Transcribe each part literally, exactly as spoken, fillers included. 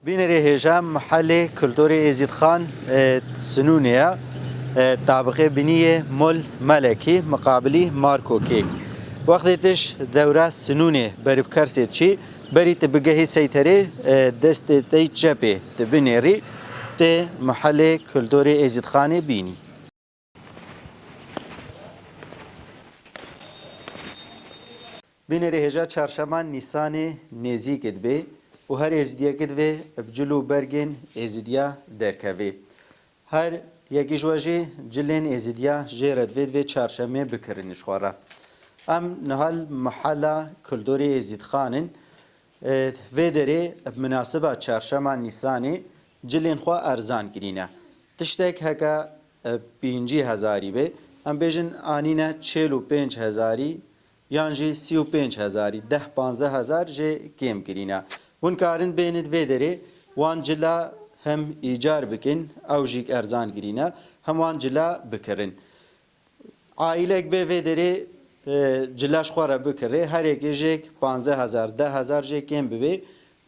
Bînerê hêja Mihelê Kulturê Êzîdxan, e, Sinûnê ye, e, tabiqê binî yê Mol Melekî, miqabilî Markokê. Wextê tij dewra Sinûnê berî bi Kersê diçî, berî tu bigehî Seyterê, e, destê te yî çepê tu binêrî, tê Mihelê Kulturê Êzîdxanê bînî. Bînerê hêja çarşema Nîsanê nêzîk dibe û her êzidiyek divê bi cil û bergên êzidiya derkeve. Her yekî ji we jî cilên êzidiya jê re divê, divê çarşemê bikirin ji xwe re. Em niha li Mihala Kulturê Êzîdxan in. E, vê derê bi minasiba çarşema Nîsanê cilên xwe erzan kirîne. Tiştek heke, e, pêncî hezarî be, em bêjin anîne çil û pênc hezarî yan jî sî û pênc hezarî, deh panzdeh hezar jê kêm kirîne. Hûn karin bênit vê derê wan cila hem îcar bikin, ew jî erzan kirîne, hem wan cila bikirin. Aîlek bê vê derê, e, cila ji xwe re bikirê, her yekê jêk panzdeh hezar, deh hezar jê kêm bibê,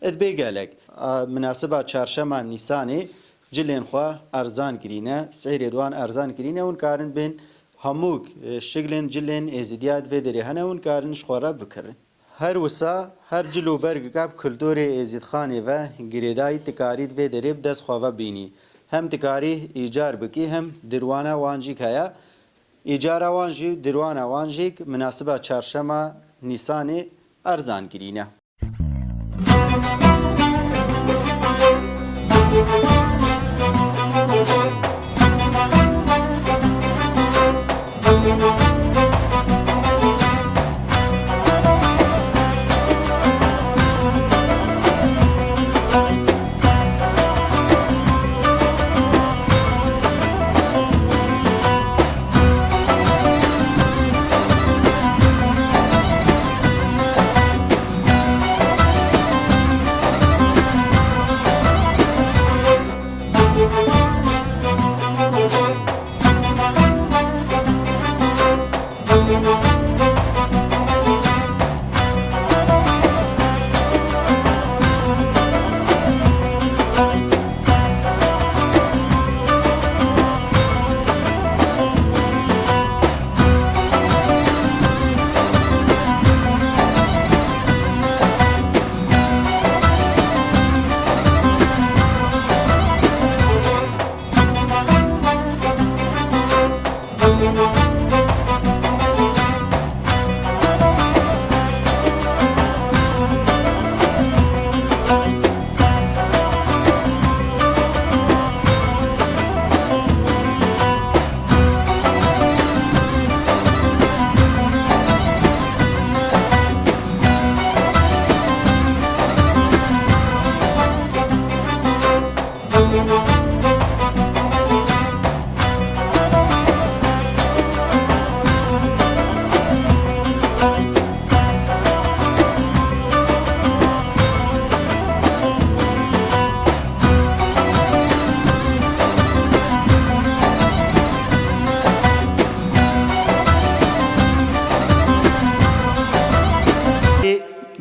dibê gelek. A, minasiba çarşema Nîsanê cilên xwe erzan kirîne, sîrê di wan erzan kirîne, hûn karin bên hemû, e, şiklên cilên êzidiya di vê derê hene, hûn karin ji xwe re bikirin. Her wisa her cil û bergika bi kulturê Êzîdxanê ve girêdayî, dikarî di vê derê bi dest xwe ve bînî. Hem dikarî îcar bikî, hem dirwana wan jî heye. Îcara wan jî, dirwana wan jî minasiba çarşema Nîsanê erzan kirîne.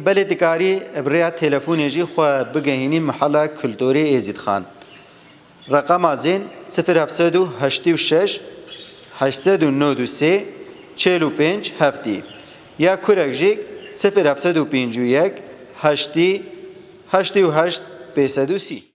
Belê dikarî bi rêya telefonê jî xwe bigehînî Mihala Kulturê Êzîdxan. Reqema zên sifir heft sed û heştê û şeş, heşt sed û nod û sê, çil û pênc, heftê. Ya kurek jî sifir heft sed û pêncî û yek, heştê, heştê û heşt, pênc sed û sî.